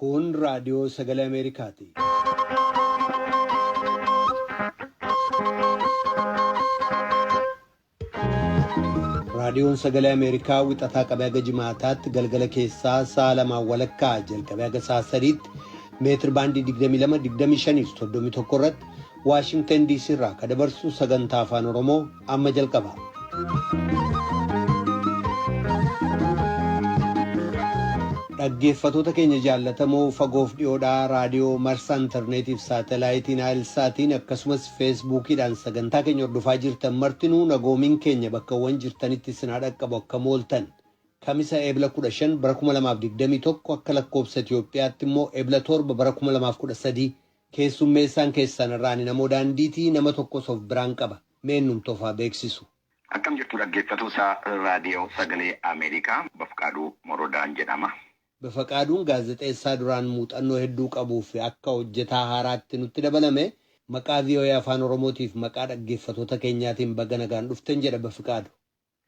Kun raadiyoo sagalee Ameerikaati. Raadiyoon sagalee Ameerikaa wixataa qabee haga jimaataatti galgala keessaa sa'a lamaan walakkaa jalqabee haga sa'a sadiitti meetir baandii 22, 25 fi 31 irratti Waashingtan DC irraa kan dabarsu sagantaa afaan Oromoo amma jalqaba. Dhaggeeffatoota keenya jaallatamoo fagoof dhiyoodhaa raadiyoo marsaa intarneetiif saatalaayitiin saatiin akkasumas feesbuukiidhaan sagantaa keenya hordofaa jirtan martinuu nagoomiin keenya bakkawwan jirtanitti isin haa dhaqqabu akka mooltan. Kamisa Eebla 15 bara 2021 akka lakkoobsa Itoophiyaatti immoo Eebla 7 bara 2013 keessummeessaan keessan irraan namoo daandiitii nama tokkos of biraan qaba. Meennumtoofaa beeksisu. Akkam jirtu dhaggeeffattoota raadiyoo sagalee Ameerikaa Bafqaaduu Morodaan jedhama. Bafaqaaduun gaazexeessaa duraan muuxannoo hedduu qabuu fi akka hojjetaa haaraatti nutti dabalame maqaa VOA afaan Oromootiif maqaa dhaggeeffatoota keenyaatiin baga nagaan dhuftan jedha Bafqaadu.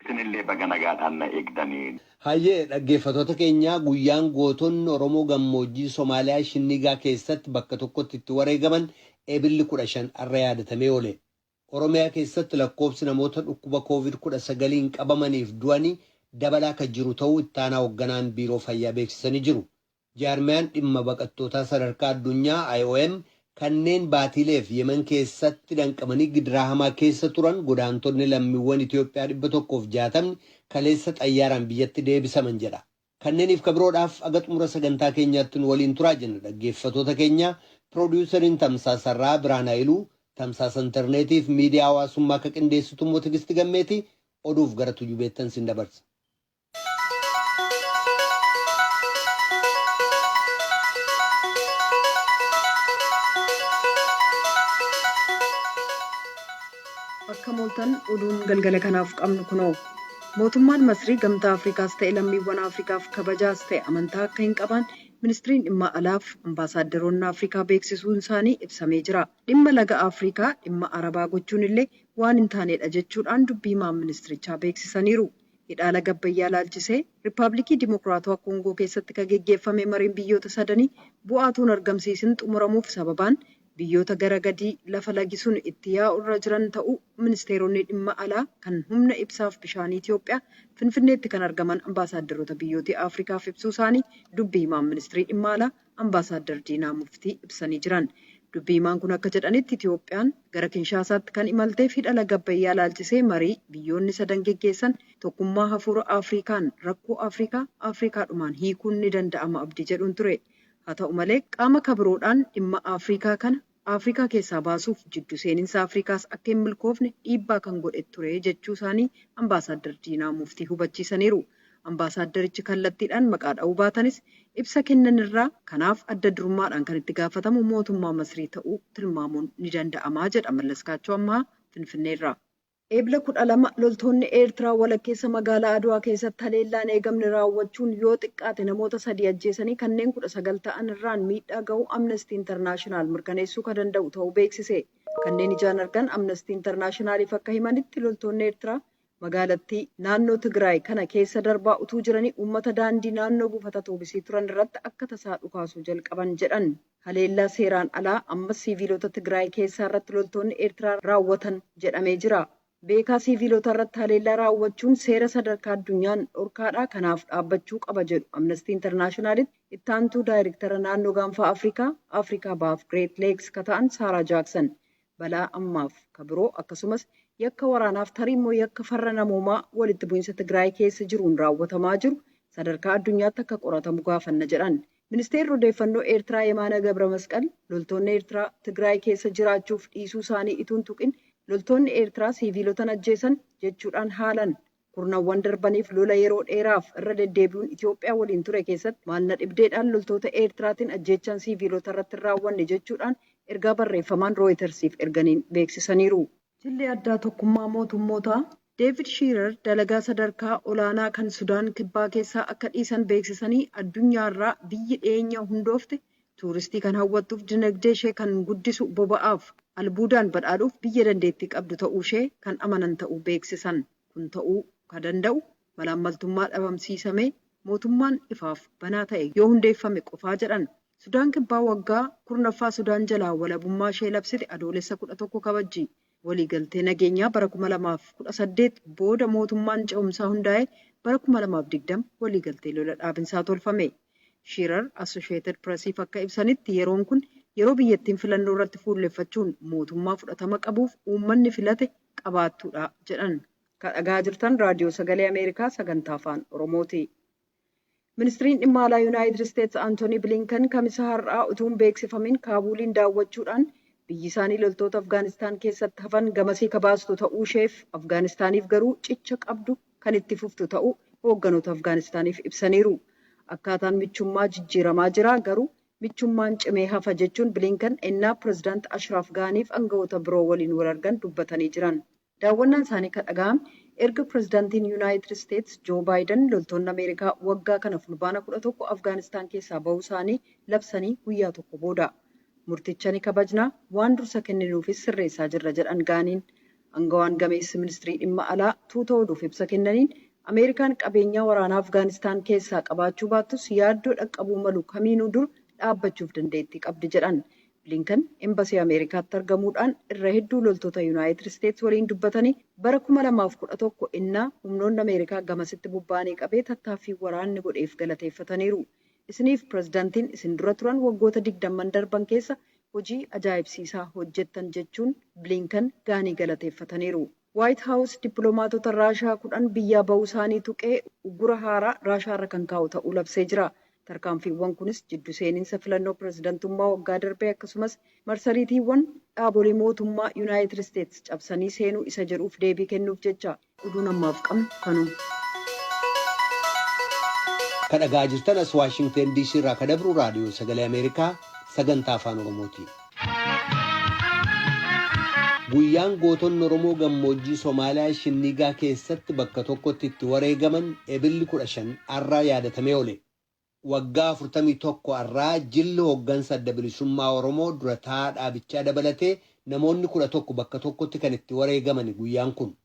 Isinillee baga nagaadhaan na eegdanii. Hayyee dhaggeeffatoota keenyaa guyyaan gootonni Oromoo gammoojjii Somaaliyaa Shinnigaa keessatti bakka tokkotti itti wareegaman Eebilli 15 har'a yaadatamee oole. Oromiyaa keessatti lakkoofsi namoota dhukkuba Covid-19 qabamaniif du'anii dabalaa kan jiru ta'uu itti aanaa hoogganaan biiroo fayyaa beeksisanii jiru. Jaarmiyaan dhimma baqattootaa sadarkaa addunyaa IOM kanneen baatiileef Yemen keessatti danqamanii gidiraa hamaa keessa turan godaantonni lammiiwwan Itoophiyaa 160 kaleessa xayyaaraan biyyatti deebisaman jedha. Kanneeniif kabiroodhaaf aga xumura sagantaa keenyaatti nu waliin turaa jenna dhaggeeffatoota keenya piroodiyusariin Tamsaasarraa Birhaan Hayiluu tamsaasa intarneetiif miidiyaa hawaasummaa akka qindeessitu immoo Tigisti Gammeeti oduuf gara tujubeettan sin dabarsa. Akka mooltan oduun galgala kanaaf qabnu kunoo. Mootummaan Masrii gamtaa Afrikaas ta'e lammiiwwan Afrikaaf kabajaas ta'e amantaa akka hin qabaan ministiriin dhimma alaaf ambaasaaddoroonni Afrikaa beeksisuun isaanii ibsamee jira. Dhimma laga Afrikaa dhimma Arabaa gochuun illee waan hin taanedha jechuudhaan dubbii himaan ministirichaa beeksisaniiru. Hidhaa laga Abbayyaa laalchisee Riippaabilikii Dimokiraatawaa Koongoo keessatti kan geggeeffame mariin biyyoota sadanii bu'aatuun argamsiisin xumuramuuf sababaan biyyoota gara gadii lafa lagi sun itti yaa'u irra jiran ta'uu ministeeronni dhimma alaa kan humna ibsaaf bishaanii Itoophiyaa Finfinneetti kan argaman ambaasaadarota biyyoota Afrikaaf ibsuu isaanii dubbii himaan ministirii dhimma alaa ambaasaaddar Diinaa Muftii ibsanii jiran. Dubbii himaan kun akka jedhanitti Itoophiyaan gara Kinshaasaatti kan imalteef hidha laga Abbayyaa laalchisee marii biyyoonni sadan geggeessan tokkummaa hafuura Afrikaan rakkoo Afrikaa Afrikaadhumaan hiikuun ni danda'ama abdii jedhuun ture. Haa ta'u malee qaama kabiroodhaan dhimma Afrikaa kana Afrikaa keessaa baasuuf jiddu seeninsa Afrikaas akka hin milkoofne dhiibbaa kan godhe ture jechuu isaanii ambaasaaddar Diinaa Muftii hubachiisaniiru. Ambaasaaddarichi kallattiidhaan maqaa dha'uu baatanis ibsa kennan irraa kanaaf adda durummaadhaan kan itti gaafatamu mootummaa Masrii ta'uu tilmaamuun ni danda'amaa jedha Mallas Kaachoo ammaa Finfinneerraa. Eebla 12 loltoonni Eertiraa walakkeessa magaalaa Adwaa keessatti haleellaan eegamne raawwachuun yoo xiqqaate namoota sadii ajjeesanii kanneen 19 ta'an irraan miidhaa ga'uu Amnesty International mirkaneessuu kan danda'u ta'uu beeksise. Kanneen ijaan argan Amnesty Internationaliif akka himanitti loltoonni Eertiraa magaalattii naannoo Tigraay kana keessa darbaa utuu jiranii uummata daandii naannoo buufata toobisii turan irratti akka tasaa dhukaasuu jalqaban jedhan. Haleellaa seeraan alaa ammas siiviilota Tigraay keessaa irratti loltoonni Eertiraa raawwatan jedhamee jira. Beekaa siiviilota irratti haleellaa raawwachuun seera sadarkaa addunyaan dhorkaadha. Kanaaf dhaabbachuu qaba jedhu Amnesty Internationalitti itti aantuu daayirektara naannoo gaanfaa Afrikaa, Afrikaa Bahaaf Great Lakes ka ta'an Saaraa Jaaksan. Balaa ammaaf ka biroo akkasumas yakka waraanaaf tarii immoo yakka farra namoomaa walitti bu'iinsa Tigraay keessa jiruun raawwatamaa jiru sadarkaa addunyaatti akka qoratamu gaafanna jedhan. Ministeerri odeeffannoo Eertiraa Yemaana Gabra Masqal loltoonni Eertiraa Tigraay keessa jiraachuuf dhiisuu isaanii ituun tuqin loltoonni Eertiraa siiviilotan ajjeesan jechuudhaan haalan kurnawwan darbaniif lola yeroo dheeraaf irra deddeebi'uun Itoophiyaa waliin ture keessatti maalna dhibdeedhaan loltoota Eertiraatiin ajjeechaan siiviilota irratti hin raawwanne jechuudhaan ergaa barreeffamaan Rooyitersiif erganiin beeksisaniiru. Jilli addaa tokkummaa mootummootaa Deevid Shiirar dalagaa sadarkaa olaanaa kan Sudaan kibbaa keessaa akka dhiisan beeksisanii addunyaarraa biyyi dhiyeenya hundoofte tuuristii kan hawwattuuf dinagdee ishee kan guddisu boba'aaf albuudaan badhaadhuuf biyya dandeettii qabdu ta'uu ishee kan amanan ta'uu beeksisan. Kun ta'uu kan danda'u malaammaltummaa dhabamsiisamee mootummaan ifaaf banaa ta'e yoo hundeeffame qofaa jedhan. Sudaan Kibbaa waggaa 10ffaa Sudaan jalaa walabummaa ishee labsite Adoolessa 11 kabajji. Waliigaltee nageenyaa bara 2018 booda mootummaan ce'umsaa hundaa'e bara 2020 waliigaltee lola dhaabinsaa tolfame. Shiirar Associated Pressiif akka ibsanitti, yeroon kun yeroo biyyattiin filannoo irratti fuulleffachuun mootummaa fudhatama qabuuf uummanni filate qabaattuudha jedhan. Kan dhagaa jirtan Raadiyoo Sagalee Ameerikaa sagantaa Afaan Oromooti. Ministiriin dhimma alaa Yuunaayitid Isteetsi Antoonii Bilinkan Kamisa har'aa utuu hin beeksifamin Kaabuliin daawwachuudhaan biyyi isaanii loltoota Afgaanistaan keessatti hafan gamasii kabaastu ta'uu isheef, Afgaanistaaniif garuu cicha qabdu kan itti fuftu ta'uu hoogganoota Afgaanistaaniif ibsaniiru. Akkaataan michummaa jijjiiramaa jira, garuu michummaan cimee hafa jechuun Bilinkan ennaa pirezidaant Ashraaf Gaaniif aangawoota biroo waliin wal argan dubbatanii jiran. Daawwannaan isaanii kan dhaga'ame erga pirezidaantiin Yuunaayitid Isteetsi Joo Baayiden loltoonni Ameerikaa waggaa kana Fulbaana 11 Afgaanistaan keessaa bahuu isaanii labsanii guyyaa tokko booda. Murticha ni kabajnaa, waan dursa kenninuufis sirreessaa jirra jedhan Gaaniin. Aangawaan gameessi ministirii dhimma alaa tuuta oduuf ibsa kennaniin, Ameerikaan qabeenyaa waraanaa Afgaanistaan keessaa qabaachuu baattus yaaddoo dhaqqabuu malu kamiinuu dur dhaabbachuuf dandeettii qabdi jedhan. Bilinkan embasii Ameerikaatti argamuudhaan irra hedduu loltoota Yuunaayitid Isteetsi waliin dubbatanii, bara 2011 innaa humnoonni Ameerikaa gamasitti bobba'anii qabee tattaaffii waraanni godheef galateeffataniiru. Isiniif pirezidaantiin isin dura turan waggoota 20n darban keessa hojii ajaa'ibsiisaa hojjettan jechuun Bilinkan Gaanii galateeffataniiru. Waayit Haawus dippiloomaatota Raashaa 10 biyyaa bahuu isaanii tuqee uggura haaraa Raashaarra kan kaa'u ta'uu labsee jira. Tarkaanfiiwwan kunis jiddu seeninsa filannoo pirezidantummaa waggaa darbee, akkasumas marsariitiiwwan dhaabolee mootummaa Yuunaayitid Isteetsi cabsanii seenuu isa jedhuuf deebii kennuuf jecha. Oduun ammaaf qabnu kanuma. Kan dhagaa jirtan as Waashingteen DC irraa kan dabru Raadiyoo Sagalee Ameerikaa sagantaa Afaan Oromooti. Guyyaan gootonni Oromoo gammoojjii Somaaliyaa Shinnigaa keessatti bakka tokkotti itti wareegaman Ebilli 15 har'aa yaadatamee oole. Waggaa 41 har'aa jilli hooggansa Adda Bilisummaa Oromoo dura taa'aa dhaabichaa dabalatee namoonni 11 bakka tokkotti kan itti wareegaman guyyaan kun.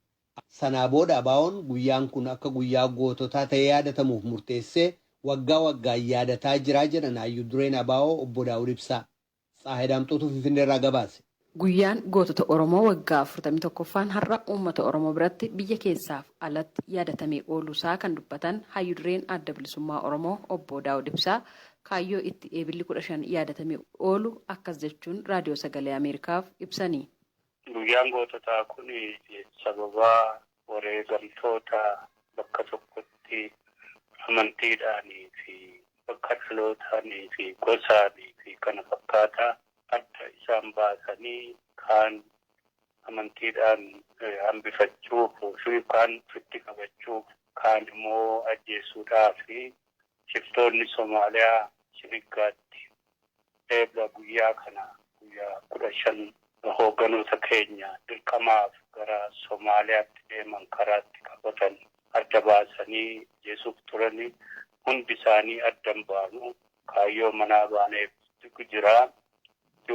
Sanaa booda ABO'n guyyaan kun akka guyyaa goototaa ta'ee yaadatamuuf murteessee waggaa waggaan yaadataa jiraa jedhan hayyuu dureen ABO obbo Daawud Ibsaa. Tsaahe Daamxootuu Finfinnee irraa gabaase. Guyyaan gootota Oromoo waggaa 41ffaan har'a uummata Oromoo biratti biyya keessaaf alatti yaadatamee ooluusaa kan dubbatan hayyu dureen Adda Bilisummaa Oromoo obbo Daawud Ibsaa, kaayyoo itti Eebilli 15 yaadatamee oolu akkas jechuun Raadiyoo Sagalee Ameerikaaf ibsani. Guyyaan goototaa kun sababaa wareegamtoota bakka tokkotti amantiidhaanii fi bakka dhalootaanii fi gosaanii fi kana fakkaataa adda isaan baasanii kaan amantiidhaan hambifachuuf fi kaan ofitti qabachuuf, kaan immoo ajjeesuudhaa fi shiftoonni Somaaliyaa Shiniggaatti Eebla guyyaa kana guyyaa 15 hoogganoota keenya dirqamaaf gara Somaaliyaatti deeman karaatti qabatan adda baasanii ajjeesuuf turanii, hundi isaanii addan baanu, kaayyoo manaa baaneef jira,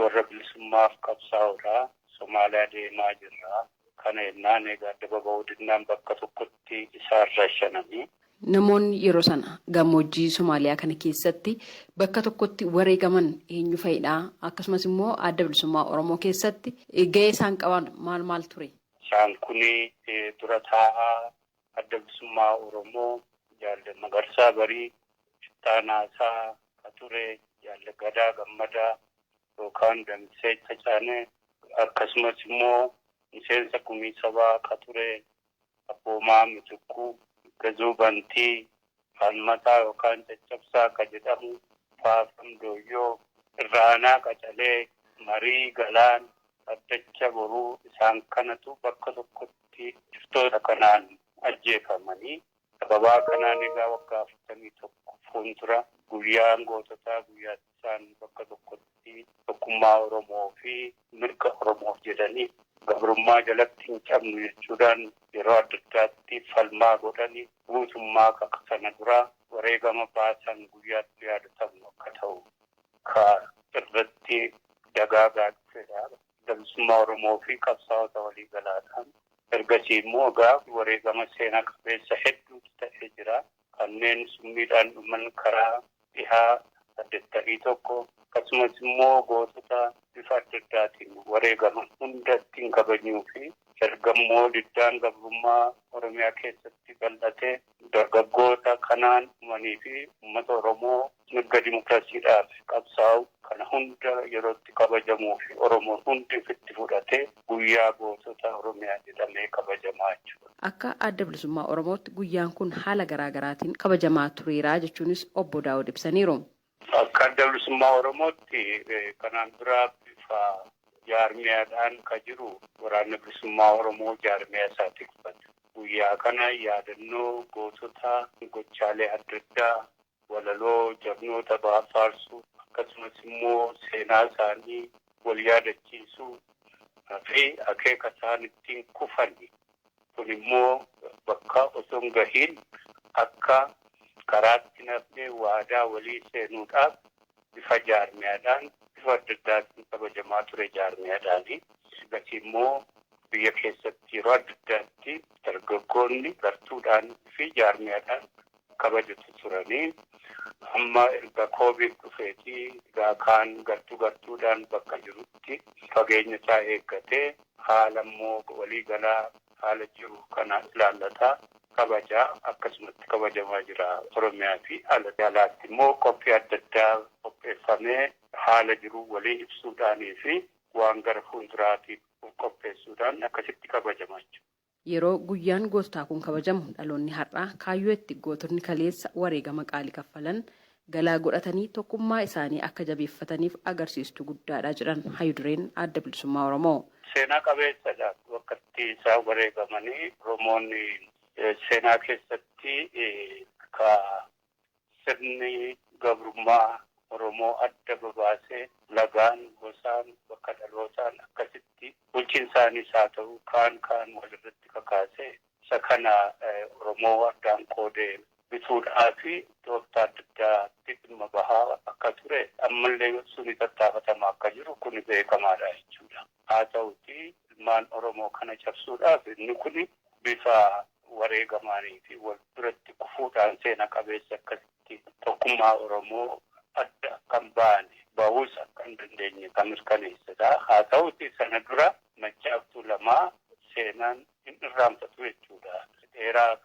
warra bilisummaaf qabsaa'uudha, Somaaliyaa deemaa jirra. Kana jennaan egaa adda baba'uu dinnaan bakka tokkotti isaan rashananii. Namoonni yeroo sana gammoojjii Somaaliyaa kana keessatti bakka tokkotti wareegaman eenyu fa'idha? Akkasumas immoo Adda Bilisummaa Oromoo keessatti gahee isaan qaban maal maal ture? Isaan kun dura taa'aa Adda Bilisummaa Oromoo Jaalle Magarsaa Barii, Ittaanaasaa ka ture Jaalle Gadaa Gammadaa yookaan Damsee Cacaanee, akkasumas immoo miseensa gumii sabaa ka ture Abboomaa Mitikkuu, Gazuu Bantii, Falmataa yookaan Caccabsaa ka jedhamu, Faafam Dooyyoo, Irraanaa Qacalee, Marii Galaan, Addacha Boruu, isaan kanatu bakka tokkotti shiftoota kanaan ajjeefamanii. Sababaa kanaan egaa waggaa 41 fuuldura guyyaan goototaa guyyaa isaan bakka tokkotti tokkummaa Oromoo fi mirga Oromoof jedhanii gabrummaa jalatti hin cabnu jechuudhaan yeroo adda addaatti falmaa godhanii guutummaa akka sana dura wareegama baasan guyyaatti yaadatamu akka ta'u ka irratti dagaagaa dhufedha. Bilisummaa Oromoo fi qabsaa'ota walii galaadhaan. Ergasii immoo egaa wareegama seenaa qabeessa hedduutu ta'ee jira. Kanneen summiidhaan dhuman karaa dhihaa 81 akkasumas immoo gootota bifa adda addaatiin wareegaman hunda ittiin kabajuu fi ergammoo diddaan gabrummaa Oromiyaa keessatti bal'ate dargaggoota kanaan dhumanii fi uummata Oromoo mirga dimokiraasiidhaaf qabsaa'u kana hunda yerootti kabajamuu fi Oromoon hundi ofitti fudhatee guyyaa gootota Oromiyaa jedhamee kabajamaa jechuudha. Akka Adda Bilisummaa Oromootti guyyaan kun haala garaagaraatiin kabajamaa tureeraa jechuunis obbo Daawud ibsaniiru. Akka Adda Bilisummaa Oromootti kanaan dura bifa jaarmiyaadhaan ka jiru Waraanni Bilisummaa Oromoo jaarmiyaa isaatti uffata. Guyyaa kana yaadannoo gootota gochaalee adda addaa walaloo jabnoota faarsuu akkasumas immoo seenaa isaanii wal yaadachiisuu fi akeeka isaan ittiin kufan kun immoo bakka osoo hin gahiin akka karaatti nafnee waadaa walii seenuudhaaf bifa jaarmiyaadhaan bifa adda addaatiin kabajamaa ture jaarmiyaadhaani. Gatii immoo biyya keessatti yeroo adda addaatti dargaggoonni gartuudhaan fi jaarmiyaadhaan kabajatu turanii amma erga koovid dhufeetii egaa kaan gartuu gartuudhaan bakka jirutti fageenya isaa eeggatee haala immoo waliigalaa haala jiru kana ilaallataa kabajaa akkasumatti kabajamaa jira Oromiyaa fi alaatti immoo qophii adda addaa qopheeffamee haala jiru walii ibsuudhaanii fi waan gara fuulduraatiif qopheessuudhaan akkasitti kabajamaa jechuudha. Yeroo guyyaan goototaa kun kabajamu dhaloonni har'aa kaayyoo itti gootonni kaleessa wareegama qaalii kaffalan galaa godhatanii tokkummaa isaanii akka jabeeffataniif agarsiistuu guddaadha jedhan hayyudureen Adda Bilisummaa Oromoo. Seenaa qabeessadha. Bakka itti isaan wareegamanii Oromoonni seenaa keessatti ka sirni gabrummaa Oromoo adda babaasee lagaan gosaan bakka dhalootaan akkasitti bulchiinsaanis haa ta'u kaan kaan walirratti kakaasee isa kana Oromoo addaan qoodee bituudhaa fi tooftaa adda addaatti dhimma bahaa akka ture ammallee suni tattaafatamaa akka jiru kun beekamaadha jechuudha. Haa ta'uti ilmaan Oromoo kana cabsuudhaaf inni kun bifa wareegamaanii fi wal duratti kufuudhaan seena qabeessa akkasitti tokkummaa Oromoo adda kan baane bahuus akka hin dandeenye kan mirkaneessedha. Haa ta'uti sana dura Maccaaftuu lamaa seenaan hin irraanfatu jechuudha. Dheeraa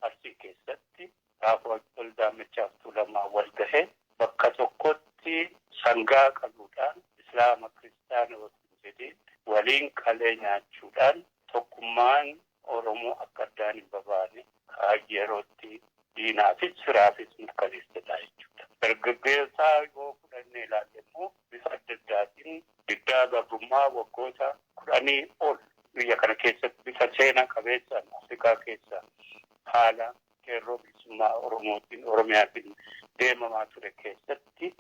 Arsii keessatti gaafa waldaa Maccaaftuu lamaa wal gahe bakka tokkotti sangaa qaluudhaan Islaama kiristaana waliin jedhee waliin qalee nyaachuudhaan tokkummaan Oromoo akka addaan hin babaane yerootti diinaafis firaafis mirkaneessedha jechuudha. Dargaggeessaa yoo fudhannee ilaalle immoo bifa adda addaatiin diddaa gabrummaa waggoota 10 ol biyya kana keessatti bifa seenaa qabeessaan Afrikaa keessa haala qeerroo bilisummaa Oromootiin Oromiyaatiin deemamaa ture keessatti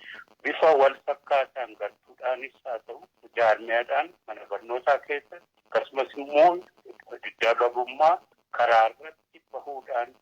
bifa wal fakkaataan gartuudhaanis haa ta'u jaarmiyaadhaan mana barnootaa keessatti akkasumas immoo diddaa gabrummaa karaa irratti bahuudhaan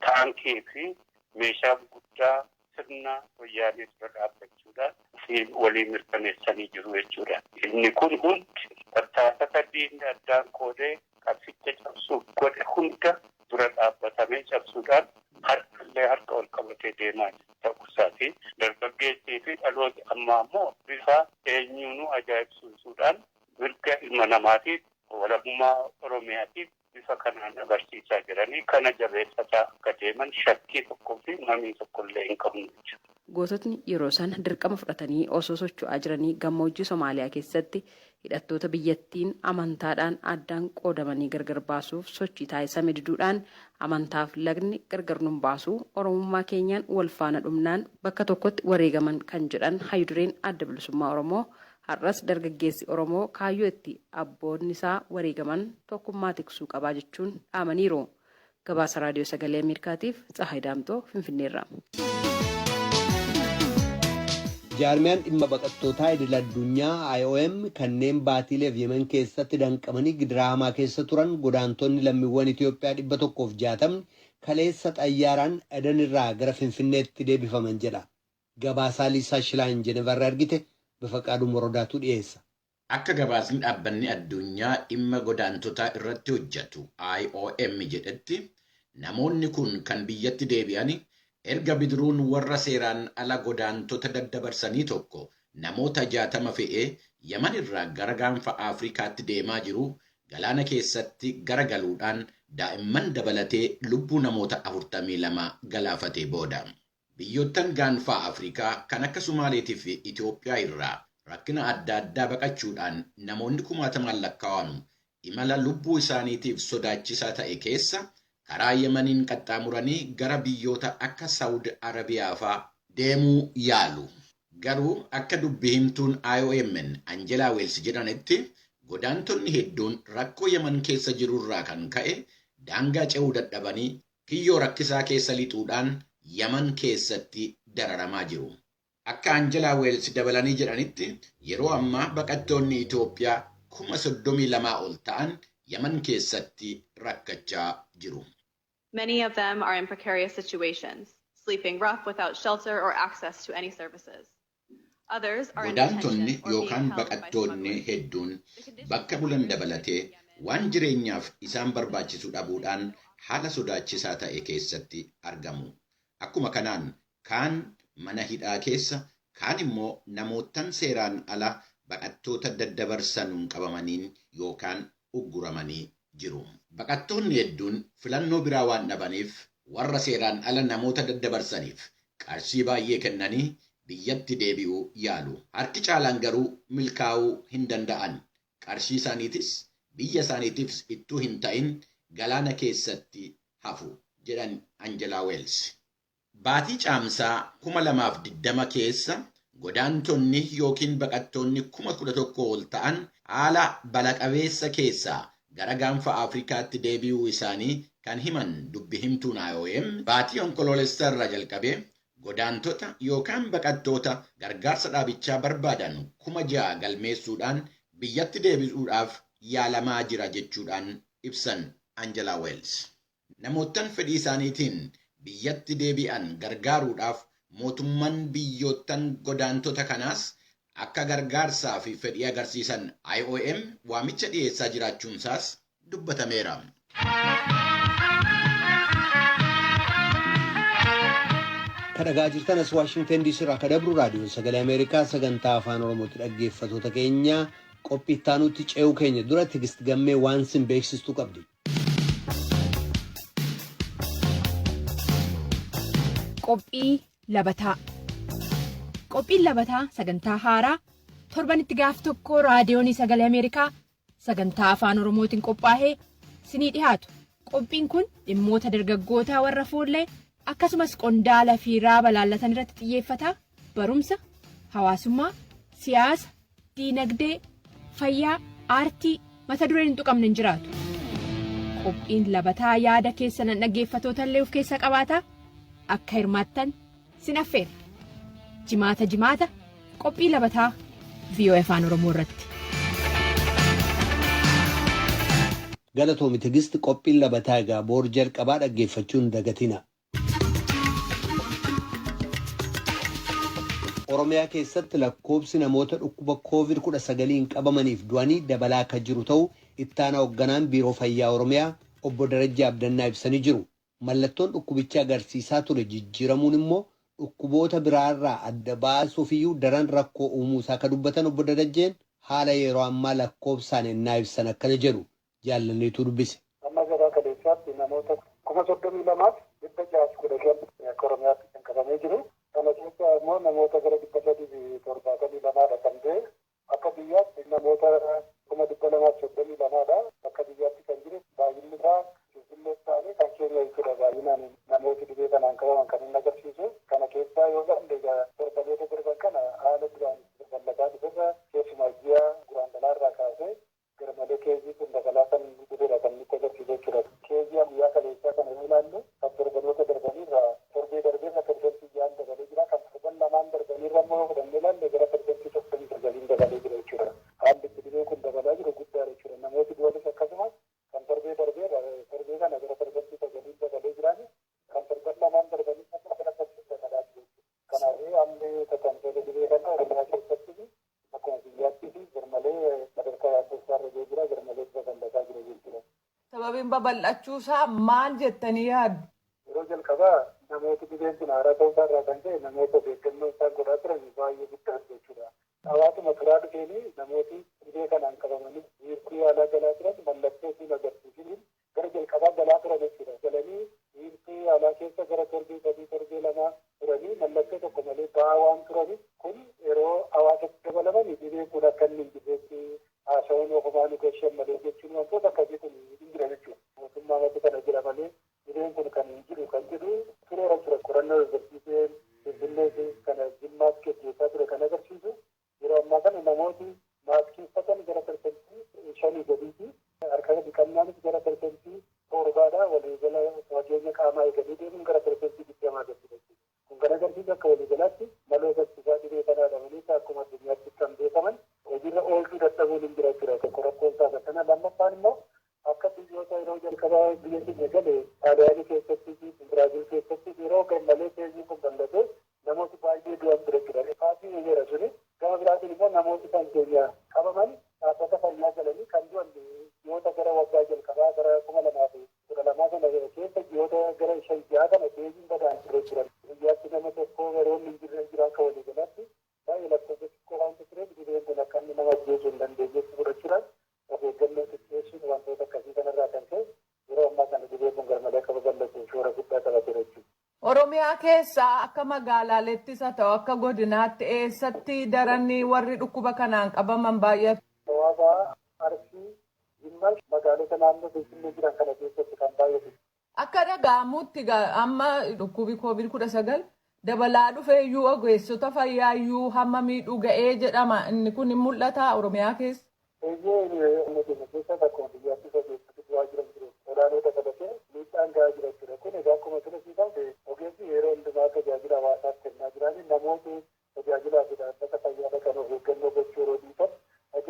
taankii fi meeshaa guddaa sirna wayyaanee dura dhaabbachuudhaan ofii walii mirkaneessanii jiru jechuudha. Inni kun hundi tattaafata diinni addaan qoodee qabsicha cabsuuf godhe hunda dura dhaabbatamee cabsuudhaan harkallee harka ol qabatee deemaa ta'uu isaati. Dargaggeessii fi dhalooti ammaa immoo bifa eenyuunuu ajaa'ibsiisuudhaan mirga ilma namaatiif walabummaa Oromiyaatiif bifa kanaan agarsiisaa jiranii kana jabeeffataa akka deeman shakkii tokkoo fi mamii tokkollee hin qabnu jechuudha. Goototni yeroo sana dirqama fudhatanii osoo socho'aa jiranii gammoojjii Somaaliyaa keessatti hidhattoota biyyattiin amantaadhaan addaan qoodamanii gargar baasuuf sochii taasisame diduudhaan amantaaf lagni gargar nun baasuu Oromummaa keenyaan wal faana dhumnaan bakka tokkotti wareegaman kan jedhan hayyudureen Adda Bilisummaa Oromoo har'as dargaggeessi Oromoo kaayyoo itti abboonni isaa wareegaman tokkummaa tiksuu qabaa jechuun dhaamaniiru. Gabaasa Raadiyoo Sagalee Ameerikaatiif Tsahaay Daamtoo Finfinneerra. Jaarmiyaan dhimma baqattootaa idil addunyaa IOM kanneen baatiileef Yemen keessatti danqamanii gidiraa hamaa keessa turan godaantonni lammiiwwan Itoophiyaa 160 kaleessa xayyaaraan Adan irraa gara Finfinneetti deebifaman jedha. Gabaasaa Liisaa Shilaan Jenevarraa argite Bafaqaaduu Morodaatu dhiyeessa. Akka gabaasni dhaabbanni addunyaa dhimma godaantotaa irratti hojjetu IOM jedhetti namoonni kun kan biyyatti deebi'an Erga bidiruun warra seeraan ala godaantota daddabarsanii tokko namoota 60 fe'ee Yaman irraa gara gaanfa Afrikaatti deemaa jiru galaana keessatti garagaluudhaan daa'imman dabalatee lubbuu namoota 42 galaafatee booda. Biyyoottan gaanfaa Afrikaa kan akka Sumaaleetii fi Itoophiyaa irraa rakkina adda addaa baqachuudhaan namoonni kumaatamaan lakkaa'amu imala lubbuu isaaniitiif sodaachisaa ta'e keessa karaa Yemaniin qaxxaamuranii gara biyyoota akka Saawud Arabiyaa fa'aa deemuu yaalu. Garuu akka dubbi himtuun IOM'n Anjelaa Weels jedhanitti godaantonni hedduun rakkoo Yeman keessa jirurraa kan ka'e daangaa ce'uu dadhabanii kiyyoo rakkisaa keessa lixuudhaan Yaman keessatti dararamaa jiru. Akka Anjelaa Weels dabalanii jedhanitti yeroo ammaa baqattoonni Itoophiyaa 32,000 ol ta'an Yaman keessatti rakkachaa jiru. Many of them are in precarious situations, sleeping rough without shelter or access to any services. Others are in Godaantonni detention or being yookaan held by baqattoonni smugglers. hedduun bakka bulan dabalatee waan jireenyaaf isaan barbaachisu dhabuudhaan haala sodaachisaa ta'e keessatti argamu. Akkuma kanaan kaan mana hidhaa keessa, kaan immoo namoottan seeraan ala baqattoota daddabarsanuun qabamaniin yookaan ugguramanii jiru. Baqattoonni hedduun filannoo biraa waan dhabaniif warra seeraan ala namoota daddabarsaniif qarshii baay'ee kennanii biyyatti deebi'uu yaalu. Harki caalaan garuu milkaa'uu hin danda'an. Qarshii isaaniitis biyya isaaniitiifis ittuu hin ta'in galaana keessatti hafu jedhan Anjelaa Weels. Baatii caamsaa 2020 keessa godaantonni yookiin baqattoonni 11,000 ol ta'an haala balaqabeessa keessaa gara gaanfa Afrikaatti deebi'uu isaanii kan himan dubbi himtuun IOM baatii onkoloolessa irraa jalqabee godaantota yookaan baqattoota gargaarsa dhaabichaa barbaadan 6,000 galmeessuudhaan biyyatti deebisuudhaaf yaalamaa jira jechuudhaan ibsan Angelaa Weels. Namoottan fedhii isaaniitiin biyyatti deebi'an gargaaruudhaaf mootummaan biyyoottan godaantota kanaas akka gargaarsaa fi fedhii agarsiisan IOM waamicha dhiyeessaa jiraachuunsaas dubbatameera. Kan dhagaa jirtan as Waashingtan DC irraa kan dabru raadiyoo sagalee Ameerikaa sagantaa afaan Oromootti dhaggeeffatoota keenya qophii itti ce'uu keenya dura Tigist Gammee waan sin beeksistuu qabdi. Qophii labataa. Qophiin labataa sagantaa haaraa torbanitti gaaf tokko raadiyoon sagalee Ameerikaa sagantaa afaan Oromootiin qophaa'ee sinii dhiyaatu. Qophiin kun dhimmoota dargaggootaa warra fuullee akkasumas qondaala fi raaba laallatan irratti xiyyeeffata. Barumsa, hawaasummaa, siyaasa, diinagdee, fayyaa, aartii mata dureen hin tuqamne hin jiraatu. Qophiin labataa yaada keessan dhaggeeffatoota illee of keessaa qabaata. Akka hirmaattan sin affeera. Jimaata jimaata qophii labataa VOA Afaan Oromoo irratti. Galatoomi Tigist qophiin labataa egaa boor jalqabaa dhaggeeffachuun dagatina. Oromiyaa keessatti lakkoobsi namoota dhukkuba COVID-19 qabamaniif du'anii dabalaa akka jiru ta'u ittaana hoogganaan biiroo fayyaa Oromiyaa obbo Darajjee Abdannaa ibsanii jiru. Mallattoon dhukkubicha agarsiisaa ture jijjiiramuun immoo dhukkuboota biraarraa adda baasuufiyyuu daran rakkoo uumuu isaa akka dubbatan obbo Darajjeen haala yeroo ammaa lakkoobsaan ennaa ibsan akkana jedhu jaallanneetu dubbise. Amma gabaa kaleessaatti namoota 32,615 akka Oromiyaatti kan qabamee jiru. Kana keessa immoo namoota gara 372dha kan ta'e. Akka biyyaatti namoota 232,000dha. Akka biyyaatti kan jiru baay'inni isaa Finfinnee ta'anii kan keenya jechuudha baay'inaan namooti dhibee kanaan qabaman kan inni agarsiisu. Kana keessaa yoo ilaalle egaa torbanoota darban kana haala duraan babal'ataa dhuferra keessumaa ji'a guraandhalaa irraa kaasee gara malee keezii kun dabalaa kan dhufedha kan nutti agarsiisu jechuudha. Keezii guyyaa kaleessaa kana yoo ilaalle kan torbanoota darbaniirraa torbee darbee akka 6% dabalee jira. Kan torban lamaan darbaniirra immoo fudhannee ilaalle gara 39% dabalee jira jechuudha. Haalli itti dhibee kun dabalaa jiru guddaadha jechuudha. Namooti du'anis akkasumas kan torbee darbee torbee kana gara 9% dabalee jiraani kan torban lamaan darbanii gara persentii dabalaa jiru. Kanaafuu haalli tatamsa'ina dhibee kana Oromiyaa keessatti akkuma biyyaatti fi garmalee sadarkaa yaaddessaa irra jira garmalee babal'ataa jira jechuudha. Sababiin babal'achuusaa maal jettanii yaaddu? Yeroo jalqabaa Namooti dhibeen kun haaraa ta'uu isaarraa kan ka'e namoota of eeggannoo isaan godhaa turan baay'ee guddaa jechuudha. Hawaasuma turaa dhufeenii namooti dhibee kanaan qabamanii wiirtuu yaalaa galaa turan mallattoo ittiin agarsiisaniin gara jalqabaa galaa turan jechuudha. Galanii wiirtuu yaalaa keessa gara torbee 3 torbee 2 turanii mallattoo tokko malee ba'aa waan turaniif kun yeroo hawaasatti dabalaman dhibeen kun akka inni hin jirretti haasawuun ofumaa nu gashan malee jechuun wantoota akkasii kun hin jira jechuudha. Mootummaa mati kana jira malee dhibeen kun kan hin jiru kan jedhu tureera ture. Qorannoo agarsiisee Finfinnee kana Jimmaatti gaggeessaa ture kan agarsiisu yeroo ammaa kana namooti maaskii uffatan gara 5% gadiiti. Harka dhiqannaanis gara 7%dha. Waliigala fageenya qaamaa eeganii deemuun gara 20% gadi jechuudha. Kun kan agarsiisu akka waliigalaatti maloota ittisaa dhibee kanaa dhabanii akkuma addunyaatti kan beekaman hojiirra oolchuu dadhabuun hin jira jechuudha. Tokko rakkoon isaa kana. Lammaffaan immoo akka biyyoota yeroo jalqabaa biyya keenya gale Xaaliyaanii keessatti fi Biraazil keessatti yeroo gammalee feeziin kun bal'atee namooti baay'ee du'an ture jechuudha. Faasii eegeera suni. Gama biraatiin immoo namooti kan keenya qabaman dhaabbata fayyaa galanii kan du'an ji'oota gara waggaa jalqabaa gara 2012 sana keessa ji'oota gara 5-6 kana feeziin badaan ture jechuudha. Guyyaatti nama tokko yeroo inni hin jirre jira akka waliigalaatti baay'ee lakkoofsa xiqqoo waan tureef dhibeen kun akka inni nama ajjeesuu hin dandeenyetti fudhachuudhaan of eeggannoo xiqqeessuun wantoota akkasii kanarraa kan ka'e yeroo ammaa kana dhibeen kun garmalee akka babal'atu shoora guddaa taphateera jechuudha. Oromiyaa keessaa akka magaalaaleettis haa ta'u akka godinaatti eessatti daranni warri dhukkuba kanaan qabaman baay'atu? Shawaa, Arsii, Jimmaa magaalota naannoo Finfinnee jiran kana keessatti kan baay'atu. Akka dhaga'amutti amma dhukkubi COVID-19 dabalaa dhufee iyyuu ogeessota fayyaa iyyuu hamma miidhuu ga'ee jedhama. Inni kun hin mul'ata Oromiyaa keessa? Eeyyee, inni keenya keessa akkuma biyyaatti ogeessota du'aa jiran jiru. Olaanoo dabalatee miidhaan ga'aa jira jechuudha. Kun egaa akkuma sila siifame ogeessi yeroo hundumaa tajaajila hawaasaaf kennaa jiranii namooti tajaajilaa fi dhaabbata fayyaa dhaqan of eeggannoo gochuu yeroo dhiisan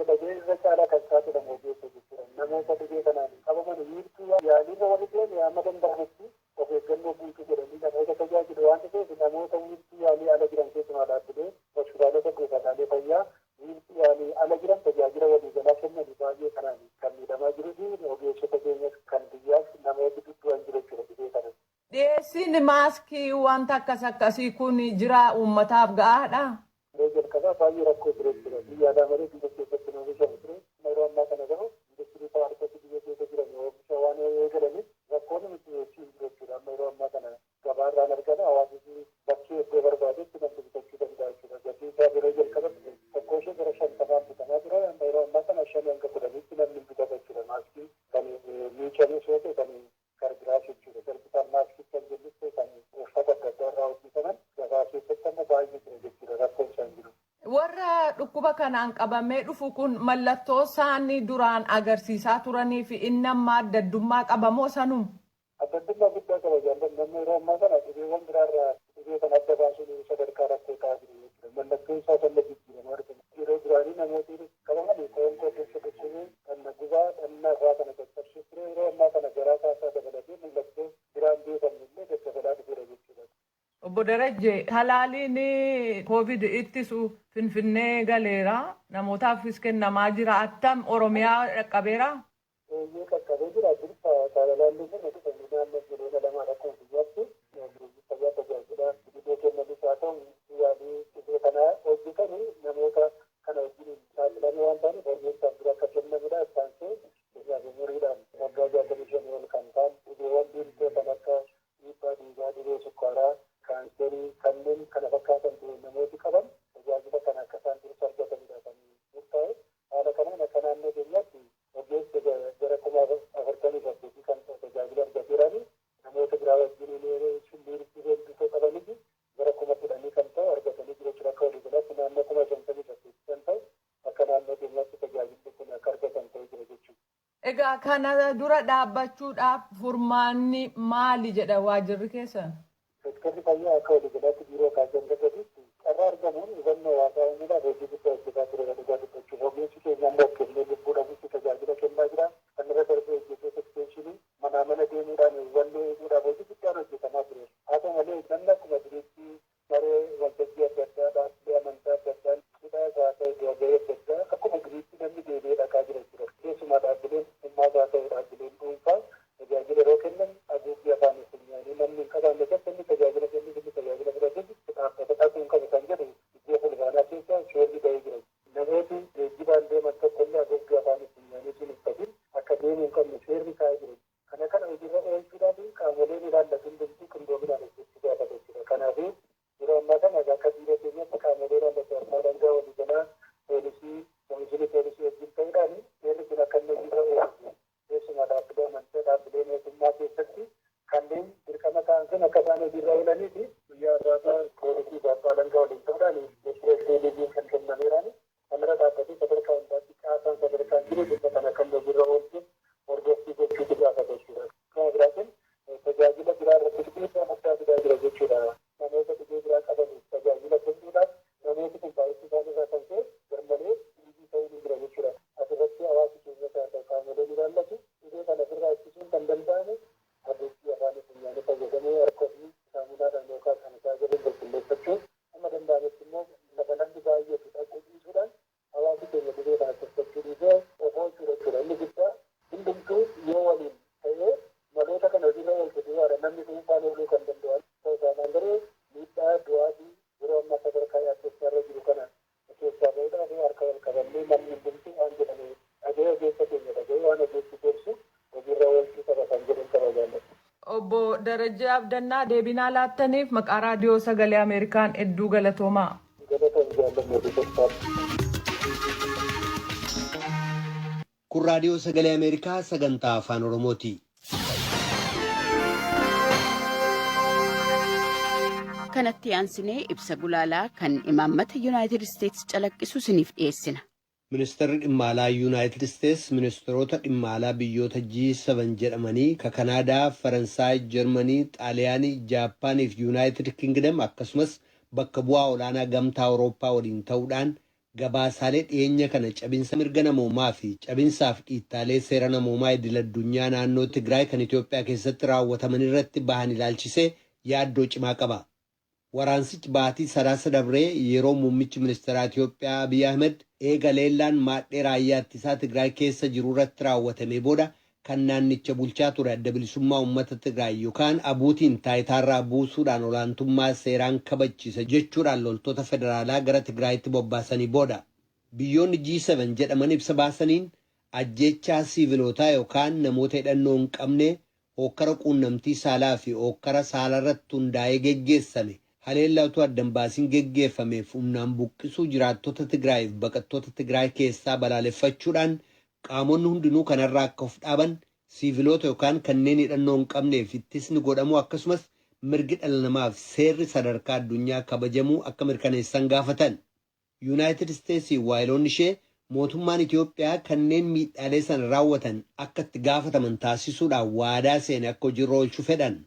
dhagee irra caalaa kan saaxilamu ogeessa jechuudha. Namoota dhibee kanaan qabaman wiirtuu yaaliirra warri jiran amma danda'ametti of eeggannoo guutuu godhanii namoota tajaajilu waan ta'eef namoota wiirtuu yaalii ala jiran keessumaa dhaabbilee hospitaalota buufataalee fayyaa wiirtuu yaalii ala jiran tajaajila waliigalaa kennan baay'ee kanaan kan miidhamaa jiruu fi ogeessota keenyas kan biyyaas namooti duddu'an jiru jechuudha dhibee kana. Dhiyeessiin maaskii wanta akkas akkasii kun jira uummataaf ga'aadha? Yeroo jalqabaa baay'ee rakkoo ture jechuudha. Biyya alaa malee biyya keessatti oomishamu ture. Yeroo ammaa kana garuu industirii paarkota biyya keessa jiran oomisha waan eegalaniif rakkoon nuti dhiyeessii hin jiru jechuudha. Amma yeroo ammaa kana gabaarraan argama hawaasni bakkee iddoo barbaadetti namni bitachuu danda'a jechuudha. Gatii isaa yeroo jalqabatti tokko ishee gara 50 bitamaa ture. Amma yeroo ammaa kana 5 hanga 10tti namni bitata jechuudha. Maaskii kan miicamus yoo ta'e kan garbiraas jechuudha. Garbitaan maaskii kan jennus kan uffata adda addaa irraa hojjetaman gabaa keessatti amma baay'ee jira jechuudha. Rakkoon isaan jiru. Warra dhukkuba kanaan qabamee dhufu kun mallattoo isaanii duraan agarsiisaa turanii fi inni amma adda addummaa qabamoo sanuma? Adda addummaa guddaa qaba jaalladhu. Namni yeroo ammaa kana dhibeewwan biraarraa dhibee kana adda baasuun sadarkaa rakkoo ta'aa jiru jechuudha. Mallattoon isaa sana jijjiiramaa dhufe. Yeroo duraanii namooti qabaman qoonqoo keessa dhukkubuu, dhagna gubaa, dhagna irraa kana caccabsuu ture. Yeroo ammaa kana garaa kaasaa dabalatee mallattoo biraan beekamne illee daddabalaa dhufeera jechuudha. Obbo Darajje, talaaliin COVID ittisu Finfinnee galeera. Namootaafis kennamaa jira. Attam Oromiyaa dhaqqabeera? Eeyyee, qaqqabee jira. Dursa talaalli kun dhufe naannoo 2 miliyoona akkuma biyyaatti fayyaa tajaajila dhibee kennanis haa ta'u yaalii dhibee kana hojjetanii namoota kana wajjin saaxilamee waan ta'aniif ogeessaan dura akka kennamudha. Isaansee umuriidhaan waggaa 65 ol kan ta'an dhibeewwan dhiirtoo kan akka dhiibbaa dhiigaa, dhibee sukkaaraa, kaanserii kanneen kana fakkaatan namooti qaban tajaajila kana akka isaan dursa argatanidha kan murtaa'e. Haala kanaan akka naannoo keenyaatti ogeessi gara 48,000 kan tajaajila argateerani namoota biraa wajjin wiirtuu qabanis gara 10,000 kan ta'u argatanii jiru jechuudha. Akka waliigalaatti naannoo 58,000 kan ta'u akka naannoo keenyaatti tajaajilli kun akka argatan ta'ee jira jechuudha. Egaa kana dura dhaabbachuudhaaf furmaanni maali jedha waajjirri keessan? Seektarri fayyaa akka waliigalaatti biiroo kaasee hanga gadiitti carraa argamuun hubannoo hawaasaa uumuudhaaf hojii guddaa hojjetaa tureera dhugaa dubbachuuf. Ogeessi keenya amma of kennee lubbuu dhabuutti tajaajila kennaa jira. Kan irra darbee hojjettoota ekstenshinii manaa mana deemuudhaan hubannoo uumuudhaaf hojii guddaan hojjetamaa ture. Haa ta'u malee namni akkuma duriitti maree waltajjii adda addaa, dhaabbilee amantaa adda addaa, hidhaa haa ta'u du'a gahee adda addaa akkuma duriitti namni deebi'ee dhaqaa jira jechuudha. Keessumaa dhaabbileen mootummaas haa ta'u dhaabbileen dhuunfaa tajaajila yeroo kennan haguuggii afaan funyaanii namni hin qabaanne tokko inni tajaajila Yeroo ammaa kana akka biiroo keenyatti qaamolee raawwatu abbaa alangaa waliigalaa, poolisii, komishinii poolisii wajjin ta'uudhaan seerri kun akka inni hojiirra oolu, keessumaa dhaabbilee amantaa, dhaabbilee mootummaa keessatti kanneen dirqama ta'an sun akka isaan hojiirra oolanii fi guyyaa har'aata poolisii fi abbaa alangaa waliin ta'uudhaan pireesideeliitiin kan kennameeraan kanarra dhaabbatee sadarkaa hundaatti caasaan sadarkaan jiru dhimma kana akka inni hojiirra oolchuuf hordoffii gochuutu gaafata jechuudha. Kana biraatiin tajaajila biraa irratti dhiibbaa guddaa fidaa jira jechuudha. Namoota dhibee biraa qabaniif tajaajila kennuudhaaf namooti kun baay'isuu isaanii irraa kan ka'e garmalee dhiibii ta'uu ni jira jechuudha. Asirratti hawaasi keenya ta'an qaamoleen ilaallatu dhibee kana ofirraa ittisuun kan danda'ame haguuggii afaanii funyaanii fayyadamuu, harka ofii saamunaadhaan yookaan sanitaayizeeriin qulqulleeffachuu, amma danda'ametti immoo lafa namni baay'atu dhaquu dhiisuudhaan hawaasi keenya dhibee kana tuffachuu dhiisee of oolchuudha jechuudha. Inni guddaa hundumtuu yoo waliin ta'ee maloota kana hojiirra oolche duwwaadha namni dhuunfaan ooluu kan danda'u. Ta'u taanaan garuu miidhaa du'aatii yeroo ammaa sadarkaa yaaddessaa irra jiru kana keessaa bahuudhaaf harka wal qabannee namni hundumtuu waan jedhame dhaga'ee, ogeessa keenya dhaga'ee, waan ogeessi gorsu hojiirra oolchuu qaba kan jedhu qaba jaalladha. Obbo Darajjee Abdannaa, deebii naa laattaniif maqaa raadiyoo sagalee Ameerikaan hedduu galatoomaa. Galatoon jaalladha fi Kun raadiyoo sagalee Ameerikaa sagantaa afaan Oromooti. Kanatti aansinee ibsa gulaalaa kan imaammata Yuunaayitid Isteetsi calaqqisu isiniif dhiyeessina. Ministeerri dhimma alaa Yuunaayitid Isteets ministeerota dhimma alaa biyyoota G7 jedhamanii ka Kanaadaa, Faransaay, Jarmanii, Xaaliyaanii, Jaappaanii fi Yuunaayitid Kingdom akkasumas bakka bu'aa olaanaa gamtaa Awurooppaa waliin ta'uudhaan gabaasaalee dhiyeenya kana cabinsa mirga namoomaa fi cabinsaaf dhiittaalee seera namoomaa idil addunyaa naannoo Tigraay kan Itoophiyaa keessatti raawwataman irratti bahan ilaalchisee yaaddoo cimaa qaba. Waraansichi baatii Sadaasa dabree yeroo muummichi ministeeraa Itoophiyaa Abiy Ahmed eega leellaan maadhee raayyaa ittisaa Tigraay keessa jiru irratti raawwatamee booda kan naannicha bulchaa ture Adda Bilisummaa Uummata Tigraay yookaan ABUTiin taayitaarraa buusuudhaan olaantummaa seeraan kabachiisa jechuudhaan loltoota federaalaa gara Tigraayitti bobbaasanii booda. Biyyoonni G7 jedhaman ibsa baasaniin ajjeechaa siivilootaa yookaan namoota hidhannoo hin qabne, hookkara quunnamtii saalaa fi hookkara saalarratti hundaa'ee geggeessame, haleellaa utuu adda hin baasin geggeeffameef humnaan buqqisuu jiraattota Tigraayiif baqattoota Tigraay keessaa balaaleffachuudhaan qaamonni hundinuu kanarraa akka of dhaaban, siiviloota yookaan kanneen hidhannoo hin qabneef ittisni godhamuu akkasumas mirgi dhala namaaf seerri sadarkaa addunyaa kabajamuu akka mirkaneessan gaafatan. Yuunaayitid Isteetsii waayiloonni ishee mootummaan Itoophiyaa kanneen miidhaalee sana raawwatan akka itti gaafataman taasisuudhaan waadaa seene akka hojiirra oolchu fedhan.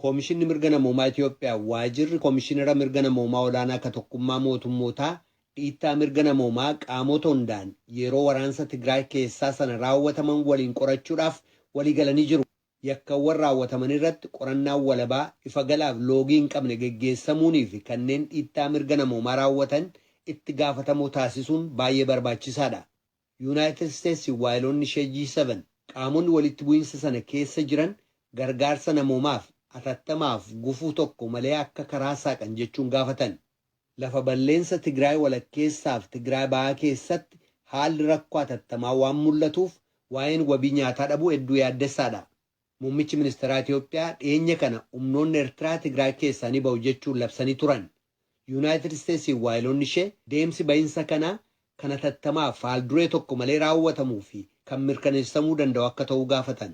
Koomishinni mirga namoomaa Itoophiyaa, waajirri koomishinara mirga namoomaa olaanaa ka tokkummaa mootummootaa dhiittaa mirga namoomaa qaamota hundaan yeroo waraansa Tigraay keessaa sana raawwataman waliin qorachuudhaaf waliigalanii jiru. Yakkawwan raawwataman irratti qorannaan walabaa, ifa galaaf loogii hin qabne geggeessamuunii fi kanneen dhiittaa mirga namoomaa raawwatan itti gaafatamoo taasisuun baay'ee barbaachisaadha. Yuunaayitid Isteetsi waayiloonni ishee G7 qaamonni walitti bu'iinsa sana keessa jiran gargaarsa namoomaaf atattamaaf gufuu tokko malee akka karaa saaqan jechuun gaafatan. Lafa balleensa Tigraay walakkeessaaf Tigraay bahaa keessatti haalli rakkoo atattamaa waan mul'atuuf waa'een wabii nyaataa dhabuu hedduu yaaddessaadha. Muummichi ministeeraa Itoophiyaa dhiyeenya kana humnoonni Eertiraa Tigraay keessaa ni ba'u jechuun labsanii turan. Yuunaayitid Isteetsii waayiloonni ishee deemsi bahinsa kanaa kan atattamaaf haal-duree tokko malee raawwatamuu fi kan mirkaneessamuu danda'u akka ta'uu gaafatan.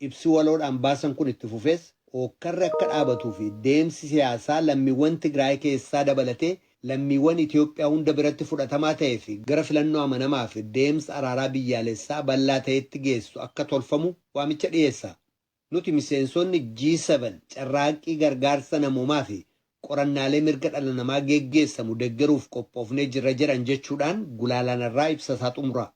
Ibsi waloodhaan baasan kun itti fufees hookkarri akka dhaabatuu fi deemsi siyaasaa lammiiwwan Tigraay keessaa dabalatee lammiiwwan Itoophiyaa hunda biratti fudhatamaa ta'ee fi gara filannoo amanamaa fi deemsa araaraa biyyaalessaa bal'aa ta'etti geessu akka tolfamu waamicha dhiyeessa. Nuti miseensonni G7 carraaqqii gargaarsa namoomaa fi qorannaalee mirga dhala namaa geggeessamu deggeruuf qophoofnee jirra jedhan jechuudhaan gulaalaan irraa ibsa isaa xumura.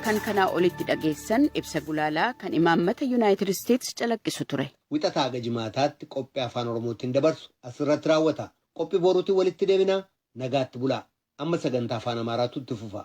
Kan kanaa olitti dhageessan ibsa gulaalaa kan imaammata Yuunaayitid Isteetsi calaqqisu ture. Wixataa haga Jimaataatti qophii afaan Oromootiin dabarsu asirratti raawwata. Qophii boruutiin walitti deebinaa, nagaatti bulaa. Amma sagantaa afaan Amaaraatu itti fufa.